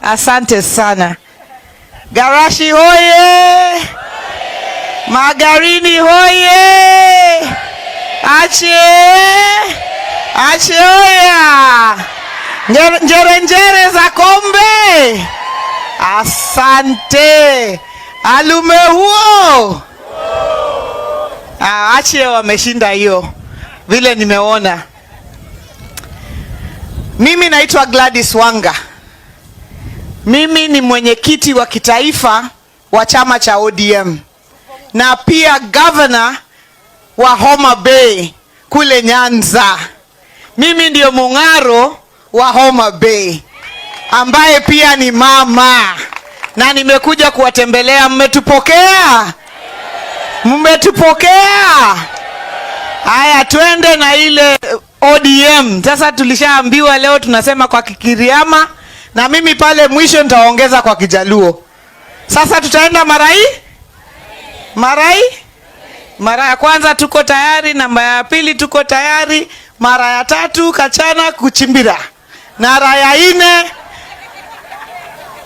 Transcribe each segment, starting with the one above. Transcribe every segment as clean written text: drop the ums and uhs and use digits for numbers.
Asante sana. Garashi hoye! Magarini hoye! Ache! Ache oya! Njere njere za Kombe! Asante. Alume huo. Ah, Ache wameshinda hiyo vile nimeona. Mimi naitwa Gladys Wanga. Mimi ni mwenyekiti wa kitaifa wa chama cha ODM na pia governor wa Homa Bay kule Nyanza. Mimi ndio mung'aro wa Homa Bay ambaye pia ni mama, na nimekuja kuwatembelea. Mmetupokea? Mmetupokea? Haya, twende na ile ODM. Sasa tulishaambiwa leo tunasema kwa Kikiriama, na mimi pale mwisho nitaongeza kwa Kijaluo. Sasa tutaenda mara hii mara hii mara ya kwanza tuko tayari, namba ya pili tuko tayari, mara ya tatu kachana kuchimbira, mara ya nne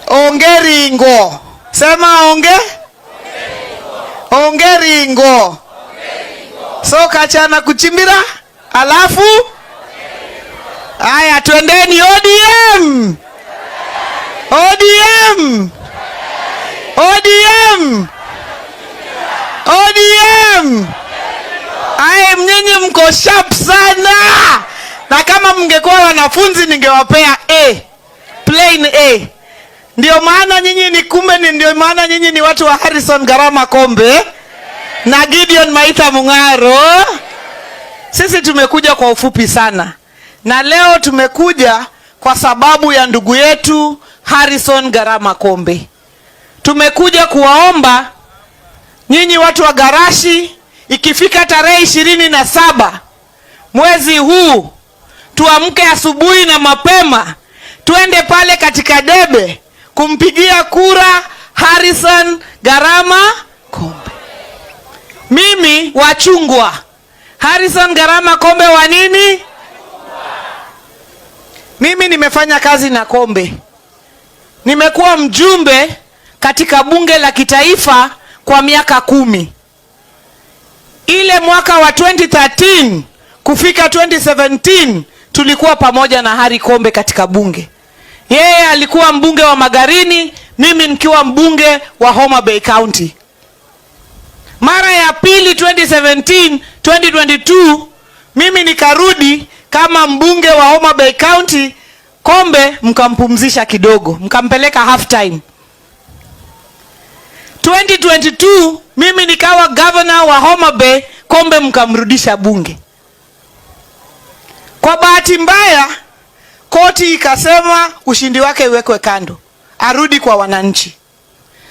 ongeringo. Sema onge ongeringo. So kachana kuchimbira, alafu haya, twendeni ODM, ODM, ODM, ODM. Aye, nyinyi mko sharp sana, na kama mngekuwa wanafunzi ningewapea A, plain A. Ndio maana nyinyi ni kumbe ni ndio maana nyinyi ni watu wa Harrison Garama Kombe na Gideon Maitha Mung'aro. Sisi tumekuja kwa ufupi sana, na leo tumekuja kwa sababu ya ndugu yetu Harrison Garama Kombe. Tumekuja kuwaomba nyinyi watu wa Garashi, ikifika tarehe 27 mwezi huu, tuamke asubuhi na mapema, twende pale katika debe kumpigia kura Harrison Garama Kombe. Mimi wachungwa, Harrison Garama Kombe wa nini? Mimi nimefanya kazi na Kombe, nimekuwa mjumbe katika bunge la kitaifa kwa miaka 10. Ile mwaka wa 2013 kufika 2017 tulikuwa pamoja na Harry Kombe katika bunge. Yeye alikuwa mbunge wa Magarini, mimi nikiwa mbunge wa Homa Bay County. Mara ya pili 2017 2022 mimi nikarudi kama mbunge wa Homa Bay County. Kombe mkampumzisha kidogo, mkampeleka half time. 2022 mimi nikawa governor wa Homa Bay, Kombe mkamrudisha bunge. Kwa bahati mbaya, koti ikasema ushindi wake iwekwe kando, arudi kwa wananchi.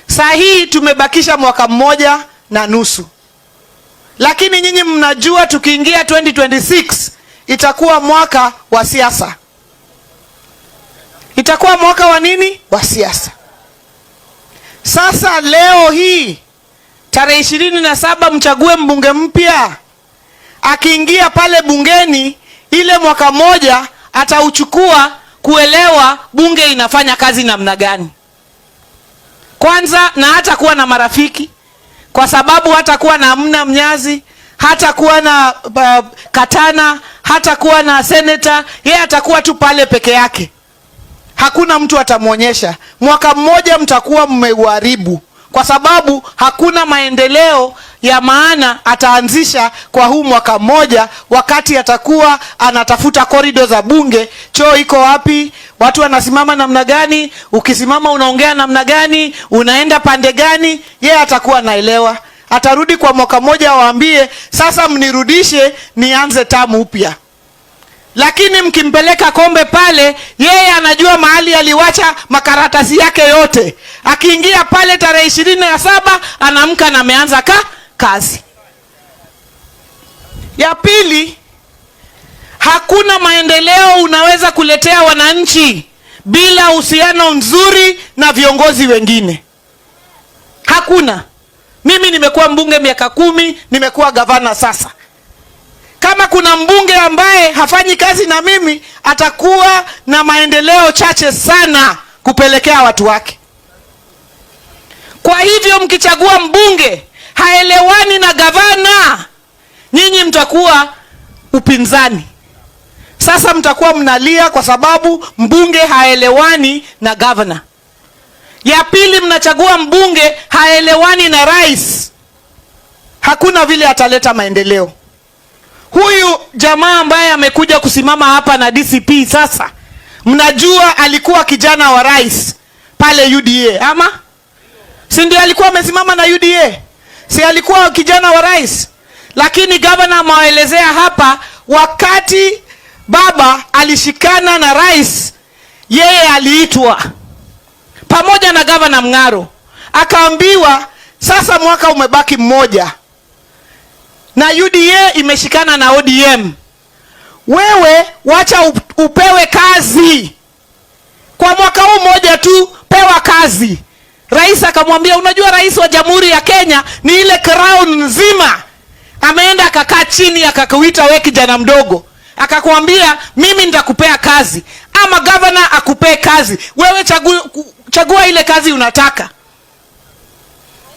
Saa hii tumebakisha mwaka 1.5, lakini nyinyi mnajua tukiingia 2026 itakuwa mwaka wa siasa. Itakuwa mwaka wa nini? Wa siasa. Sasa leo hii tarehe 27 mchague mbunge mpya. Akiingia pale bungeni, ile mwaka mmoja atauchukua kuelewa bunge inafanya kazi namna gani. Kwanza, na hata kuwa na marafiki, kwa sababu hatakuwa na Amna Mnyazi, hatakuwa na Katana, hatakuwa na senator, yeye atakuwa tu pale peke yake. Hakuna mtu atamwonyesha. Mwaka mmoja mtakuwa mmeuharibu, kwa sababu hakuna maendeleo ya maana ataanzisha kwa huu mwaka mmoja, wakati atakuwa anatafuta korido za bunge, choo iko wapi, watu wanasimama namna gani, ukisimama unaongea namna gani, unaenda pande gani, yeye atakuwa anaelewa. Atarudi kwa mwaka mmoja awaambie, sasa mnirudishe nianze tamu upya. Lakini mkimpeleka Kombe pale, yeye anajua mahali aliwacha makaratasi yake yote. Akiingia pale tarehe 27 anaamka na ameanza kazi. Ya pili, hakuna maendeleo unaweza kuletea wananchi bila uhusiano mzuri na viongozi wengine. Hakuna. Mimi nimekuwa mbunge miaka 10, nimekuwa gavana sasa. Kama kuna mbunge ambaye hafanyi kazi na mimi, atakuwa na maendeleo chache sana kupelekea watu wake. Kwa hivyo mkichagua mbunge haelewani na gavana, nyinyi mtakuwa upinzani. Sasa mtakuwa mnalia kwa sababu mbunge haelewani na gavana. Ya pili, mnachagua mbunge haelewani na rais, hakuna vile ataleta maendeleo. Huyu jamaa ambaye amekuja kusimama hapa na DCP sasa, mnajua alikuwa kijana wa rais pale UDA, ama si ndio? Alikuwa amesimama na UDA, si alikuwa kijana wa rais? Lakini gavana amewaelezea hapa, wakati baba alishikana na rais, yeye aliitwa pamoja na gavana Mng'aro, akaambiwa sasa mwaka umebaki mmoja na UDA imeshikana na ODM, wewe wacha upewe kazi kwa mwaka huu mmoja tu, pewa kazi. Rais akamwambia, unajua rais wa Jamhuri ya Kenya ni ile crown nzima. Ameenda akakaa chini akakuita we kijana mdogo, akakwambia mimi nitakupea kazi ama gavana akupee kazi, wewe chagua ile kazi unataka.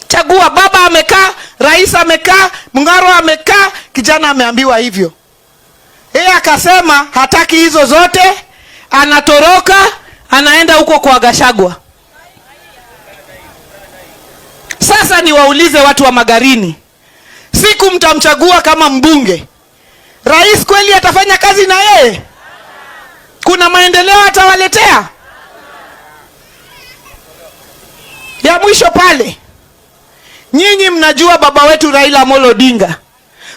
Chagua. Baba amekaa, rais amekaa, Mng'aro amekaa, kijana ameambiwa hivyo. Yeye akasema hataki hizo zote, anatoroka, anaenda huko kwa Gachagua. Sasa niwaulize watu wa Magarini, siku mtamchagua kama mbunge, rais kweli atafanya kazi na yeye? Kuna maendeleo atawaletea? Ya mwisho pale, nyinyi mnajua baba wetu Raila Amolo Odinga,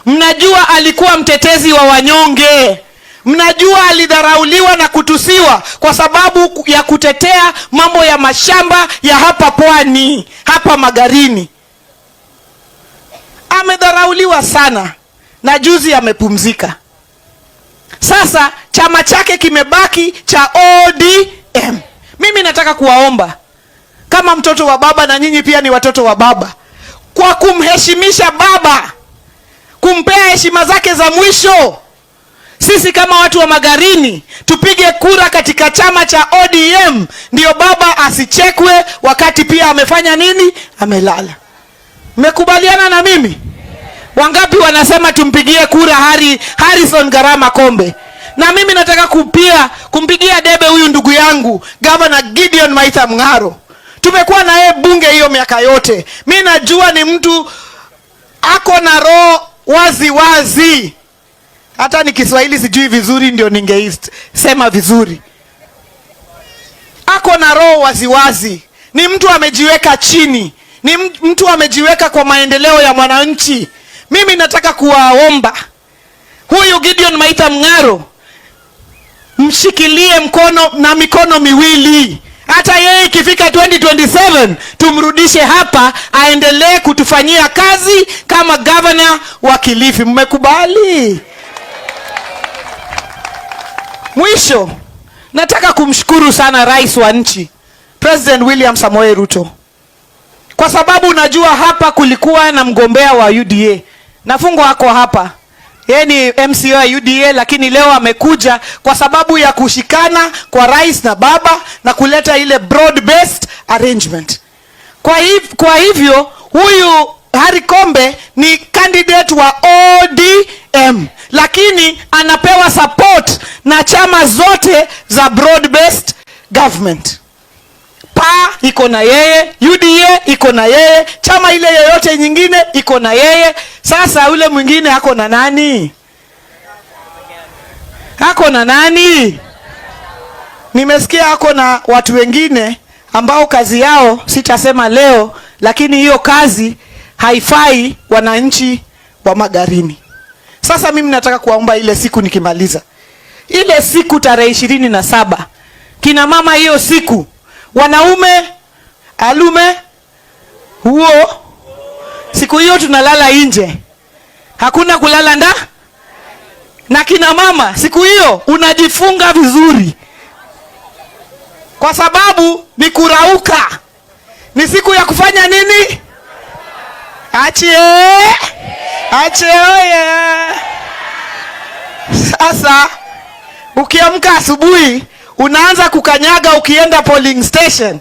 mnajua alikuwa mtetezi wa wanyonge, mnajua alidharauliwa na kutusiwa kwa sababu ya kutetea mambo ya mashamba ya hapa pwani, hapa Magarini. Amedharauliwa sana na juzi amepumzika. Sasa chama chake kimebaki cha ODM. Mimi nataka kuwaomba kama mtoto wa baba, na nyinyi pia ni watoto wa baba, kwa kumheshimisha baba, kumpea heshima zake za mwisho, sisi kama watu wa Magarini tupige kura katika chama cha ODM, ndio baba asichekwe wakati pia amefanya nini? Amelala. Mmekubaliana na mimi? Wangapi wanasema tumpigie kura Harrison Garama Kombe? Na mimi nataka kumpigia debe huyu ndugu yangu Governor Gideon Maitha Mng'aro. Tumekuwa na yeye bunge hiyo miaka yote. Mi najua ni mtu ako na roho wazi wazi. Hata ni Kiswahili sijui vizuri ndio ningesema vizuri. Ako na roho wazi wazi. Ni mtu amejiweka chini. Ni mtu amejiweka kwa maendeleo ya mwananchi. Mimi nataka kuwaomba huyu Gideon Maitha Mng'aro mshikilie mkono na mikono miwili. Hata yeye ikifika 2027 tumrudishe hapa aendelee kutufanyia kazi kama governor wa Kilifi. Mmekubali? Mwisho, nataka kumshukuru sana rais wa nchi, President William Samoei Ruto. Kwa sababu unajua hapa kulikuwa na mgombea wa UDA. Nafungo ako hapa. Yeye ni MCA wa UDA, lakini leo amekuja kwa sababu ya kushikana kwa rais na baba na kuleta ile broad based arrangement. Kwa hivyo huyu Harry Kombe ni candidate wa ODM, lakini anapewa support na chama zote za broad based government. PA iko na yeye, UDA iko na yeye, chama ile yoyote nyingine iko na yeye. Sasa yule mwingine ako na nani? Ako na nani? Nimesikia ako na watu wengine ambao kazi yao sitasema leo, lakini hiyo kazi haifai wananchi wa Magarini. Sasa mimi nataka kuwaomba ile siku nikimaliza, ile siku tarehe 27, kina mama hiyo siku, wanaume alume huo, siku hiyo tunalala nje, hakuna kulala nda. Na kina mama siku hiyo unajifunga vizuri, kwa sababu ni kurauka, ni siku ya kufanya nini? Achie, achie oye. Sasa ukiamka asubuhi unaanza kukanyaga ukienda polling station.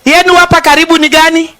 Yenu hapa karibu ni gani?